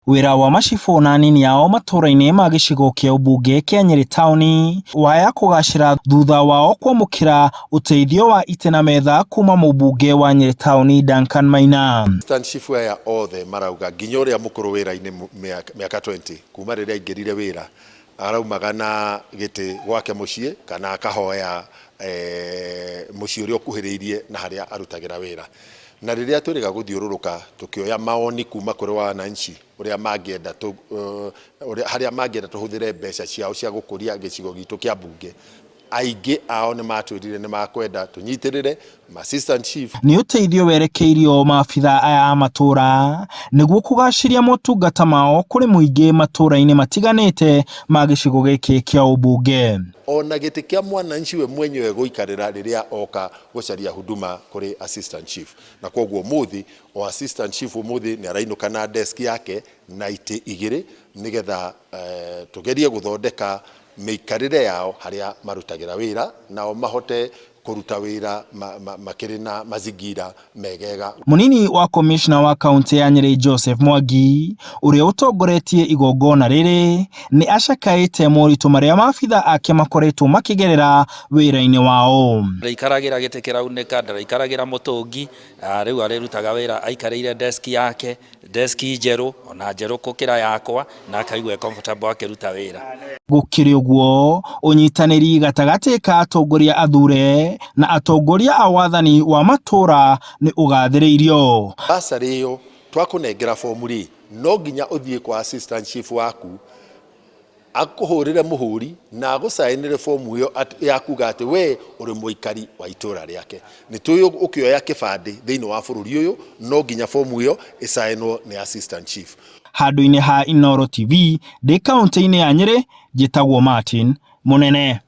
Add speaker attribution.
Speaker 1: Wĩra wa macibũ na anini ao matũra-inĩ ma gĩcigo kĩa ũmbunge kĩa Nyĩrĩ taũni waya kũgacĩra thutha wao kwamũkĩra ũteithio wa itĩ na metha kuma mũmbunge wa Nyĩrĩ taũni Duncan Maina.
Speaker 2: Assistant chief aya othe marauga nginya ũrĩa mũkũrũ wĩra-inĩ mĩaka 20 kuma rĩrĩa aingĩrire wĩra araumaga na gĩtĩ gwake mũciĩ kana akahoya mũciĩ ũrĩa ũkuhĩrĩirie na harĩa arutagĩra wĩra. Na rĩrĩa twĩrĩga gũthiũrũrũka tũkĩoya maoni kuma kũrĩ wananchi ũrĩa mangĩenda harĩa mangĩenda tũhũthĩre mbeca ciao cia gũkũria gĩcigo gitũ kĩa mbunge, aingĩ ao nĩ matwĩrire nĩ makwenda tũnyitĩrĩre ma assistant chief.
Speaker 1: Nĩ ũteithio werekeirio maabitha aya a matũra nĩguo kũgacĩria motungata mao kũrĩ mũingĩ matũra-inĩ matiganĩte ma gĩcigo gĩkĩ kĩa ũmbunge.
Speaker 2: Ona gĩtĩ kĩa mwananchi we mwenyewe gũikarĩra rĩrĩa oka gũcaria huduma kũrĩ assistant chief. Na kwoguo ũmũthĩ o assistant chief ũmũthĩ nĩ arainũka na desk yake na itĩ igĩrĩ nĩgetha tũgerie gũthondeka mĩikarĩre yao harĩa marutagĩra wĩra nao mahote kũruta wĩra makĩrĩ na mazingira megega.
Speaker 1: Mũnini wa komishna wa kaunti ya Nyĩrĩ Joseph Mwangi ũrĩa ũtongoretie igongona rĩrĩ nĩ acakaĩte moritũ marĩa maabitha ake makoretwo makĩgerera wĩra-inĩ wao.
Speaker 3: Ndaikaragĩra gĩtĩ kĩraunĩka, ndaraikaragĩra mũtũngi, rĩu arĩrutaga wĩra aikarĩire desk yake, desk njerũ ona njerũ gũkĩra yakwa, na akaigua e comfortable akĩruta wĩra.
Speaker 1: Gũkĩrĩ ũguo, ũnyitanĩri gatagatĩ ka atongoria athure na atongoria a wathani wa matũra nĩ ũgathĩrĩirio.
Speaker 2: Bursary ĩyo twakũnengera fomu rĩ, no nginya ũthiĩ kwa assistant chief waku akũhũrĩre mũhũri na agũcainĩre fomu ĩyo ya kuga atĩ we ũrĩ mũikari wa itũra rĩake. Nĩ tũĩ ũkĩoya kĩbandĩ thĩinĩ wa bũrũri ũyũ no nginya fomu ĩyo ĩcainwo nĩ assistant chief.
Speaker 1: Handũ-inĩ ha Inooro TV ndĩ kaunti-inĩ ya Nyĩrĩ, njĩtagwo Martin Mũnene.